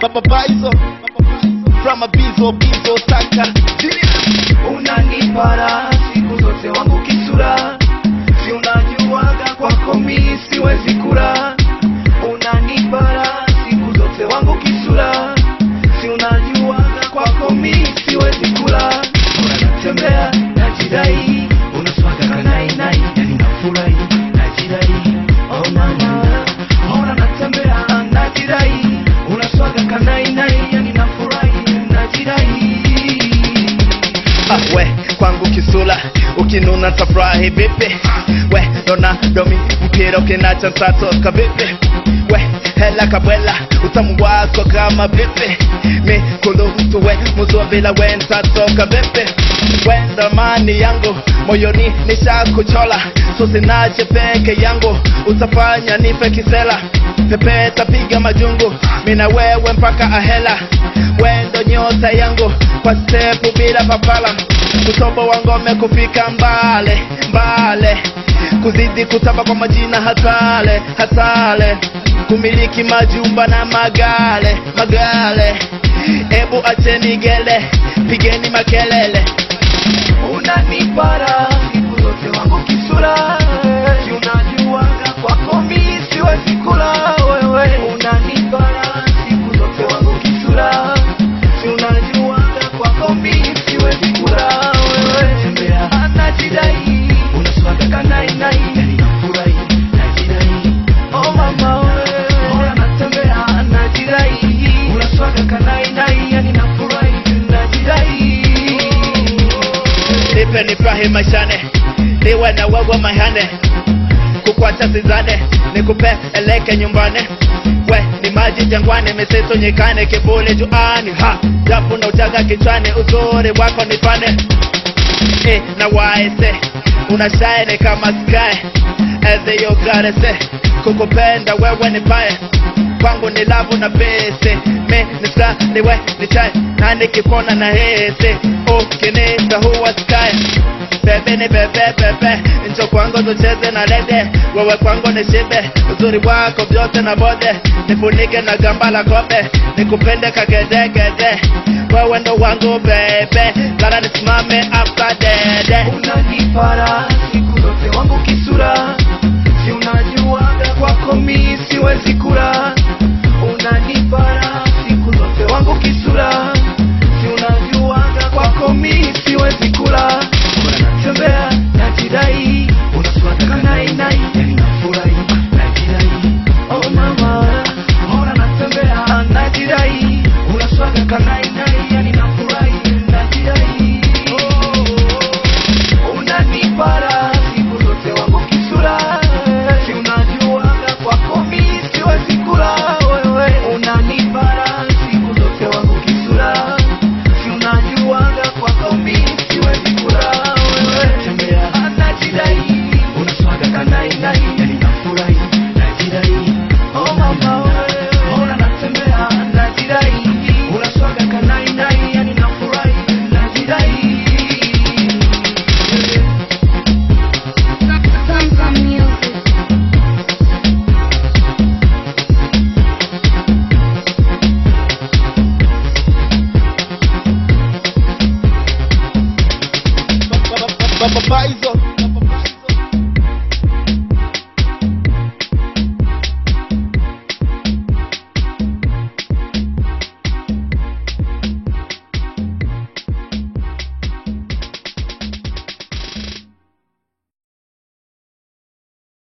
Papa Baizo from a bizo bizo taka. Unanipara siku zote wangu kisura, si unajuaga kwako mi siwezi kula. Unanipara siku zote wangu kisura, si unajuaga kwako mi siwezi kula. Unatembea najidai, unaswaga kanai nai, yani nafurahi najidai. Oh mama, ona natembea najidai, unaswaga kanai nai, yani nafurahi najidai. Ah, we kwangu kisula ukinuna tafurahi vipi? We dona domi mpira ukinacha ntatoka vipi? We hela kabwela utamu wako kama vipi? Mi kulutu we muzua bila we ntatoka vipi? We thamani yangu moyoni nishakuchola, so sinache peke yangu utafanya nife kisela. Pepeta piga majungu mina wewe mpaka ahela. We ndo nyota yangu kwa stepu bila papala, kutobo wa ngome kufika mbale mbale, kuzidi kutamba kwa majina hatale hatale, kumiliki majumba na magale magale. Ebu acheni gele, pigeni makelele. Unanipara siku zote wangu kisura, si unajuaga kwako mi siwezi kula. Wewe unanipara siku zote wangu kisura, si unajuaga kwako mi siwezi kula. Wewe tembea najidai, unaswaga kanai nai, yani nafurahi najidai. Oh mama wewe, ona natembea najidai, unaswaga kanai nai, yani nafurahi najidai. Nipe nifurahi maishane, niwe na wewe mahane, kukwacha sizane, nikupeleke nyumbani. We ni maji jangwani, misitu nyikani, kivuli juani, ha japo na ujaga kichwani, uzuri wako nipane. E, na waese unashine kama sky as you gotta say, kukupenda wewe ni pae kwangu ni lavu na pese, me ni star ni we ni chai na nikipona na hese ukinita huwa sky. Bebe ni bebe bebe, njo kwangu tucheze na lede, wewe kwangu ni shibe, uzuri wako vyote na bode, nifunike na gamba la kobe, nikupende kagedegede, wewe ndo wangu bebe, lala nisimame after dede. Unanipara siku zote wangu kisura, si unajuaga